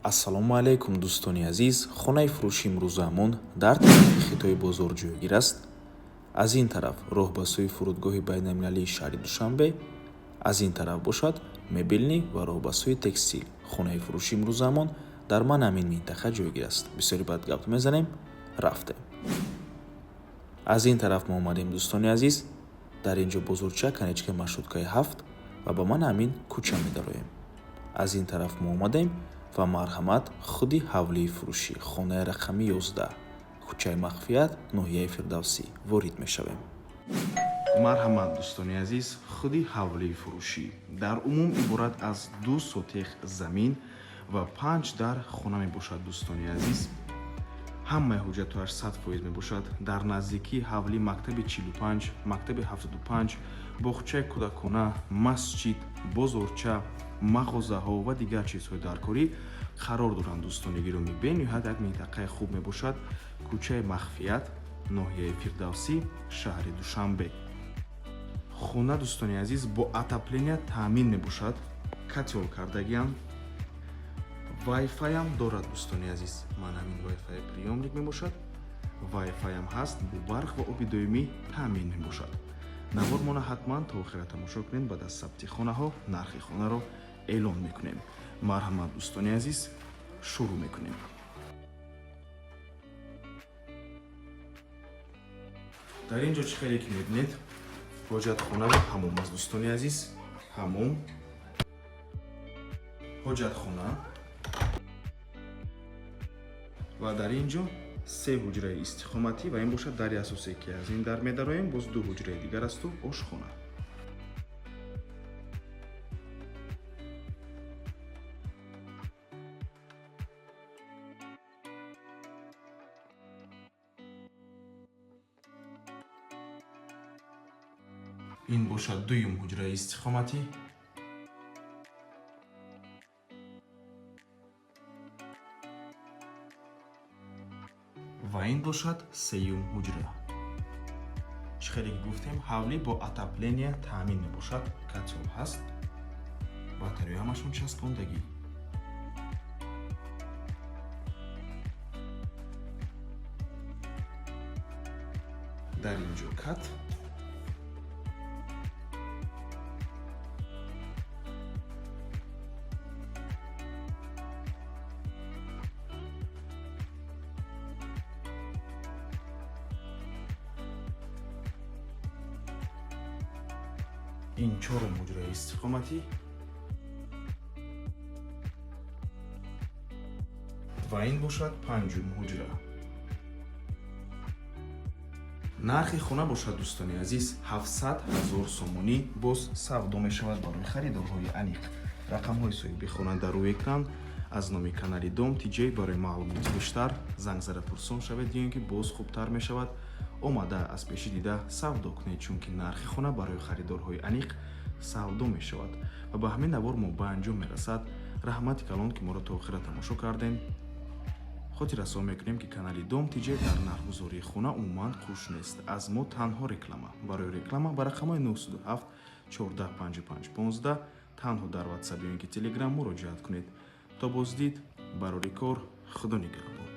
Ассалому алайкум, дӯстони азиз. Хонаи фурӯши имрӯзаамон дар тарафи Хитои бозор ҷойгир аст. Аз ин тараф роҳ ба сӯи фурудгоҳи байналмилалии шаҳри Душанбе, аз ин тараф бошад мебельный ва роҳ ба сӯи текстил. Хонаи фурӯши имрӯзаамон дар ман ҳамин минтақа ҷойгир аст. Бисёри баъд гап мезанем, рафтем. Аз ин тараф мо омадем, дӯстони азиз. Дар ин ҷо бозорча, конечкаи маршруткаи 7 ва ба ман ҳамин кӯча медароем. Аз ин тараф мо омадем ва марҳамат, худи ҳавлии фурӯшӣ, хонаи рақами 11, кӯчаи Махфият, ноҳияи Фирдавсӣ ворид мешавем. Марҳамат, дӯстони азиз, худи ҳавлии фурӯшӣ дар умум иборат аз 2 сотих замин ва 5 дар хона мебошад. Дӯстони азиз, ҳамаи ҳуҷҷатҳояш 100% мебошад. Дар наздикии ҳавлӣ мактаби 45, мактаби 75, боғчаи кӯдакона, масҷид, бозорча, мағозаҳо ва дигар чизҳои даркорӣ қарор доранд. Дӯстони гиромӣ, бениҳоят як минтақаи хуб мебошад. Кӯчаи Махфият, ноҳияи Фирдавсӣ, шаҳри Душанбе. Хона, дӯстони азиз, бо отопления таъмин мебошад, котёл кардагиам, вайфайам дорад. Дӯстони азиз, ман ҳамин вайфай приёмник мебошад, вайфайам ҳаст, бо барқ ва оби доимӣ таъмин мебошад. Навормона ҳатман то охира тамошо кунед. Баъд аз сабти хонаҳо нархи хонаро эълон мекунем. Марҳамат, дӯстони азиз, шурӯъ мекунем. Дар ин ҷо чӣ хеле ки мебинед, ҳоҷатхона ва ҳамом аст. Дӯстони азиз, ҳамом, ҳоҷатхона ва дар ин ҷо се ҳуҷраи истиқоматӣ ва ин бошад дари асосе, ки аз ин дар медароем, боз ду ҳуҷраи дигар асту ошхона. Ин бошад дуюм ҳуҷраи истиқоматӣ ва ин бошад сеюм ҳуҷра. Чӣ хеле ки гуфтем, ҳавлӣ бо отопления таъмин мебошад, котёл ҳаст, батарея ҳамашон часпондагӣ. Дар ин ҷо кат. Ин чорум ҳуҷраи истиқоматӣ ва ин бошад панҷум ҳуҷра. Нархи хона бошад, дӯстони азиз, 700 000 сомонӣ, боз савдо мешавад. Барои харидорҳои аниқ рақамҳои соҳиби хона дар рӯи экран. Аз номи канали Дом Тиҷей барои маълумоти бештар занг зада пурсон шавед ё ин ки боз хубтар мешавад омада аз пешӣ дида савдо кунед, чунки нархи хона барои харидорҳои аниқ савдо мешавад. Ва ба ҳамин навор мо ба анҷом мерасад. Раҳмати калон, ки моро то охира тамошо кардем. Хотиррасон мекунем, ки канали Дом Тиҷей дар нархгузории хона умуман қуш нест. Аз мо танҳо реклама. Барои реклама ба рақамҳои 907 14 55 15 танҳо дар Ватсап ё ин ки Телеграм муроҷиат кунед. То боздид, барори кор, Худо нигаҳбон.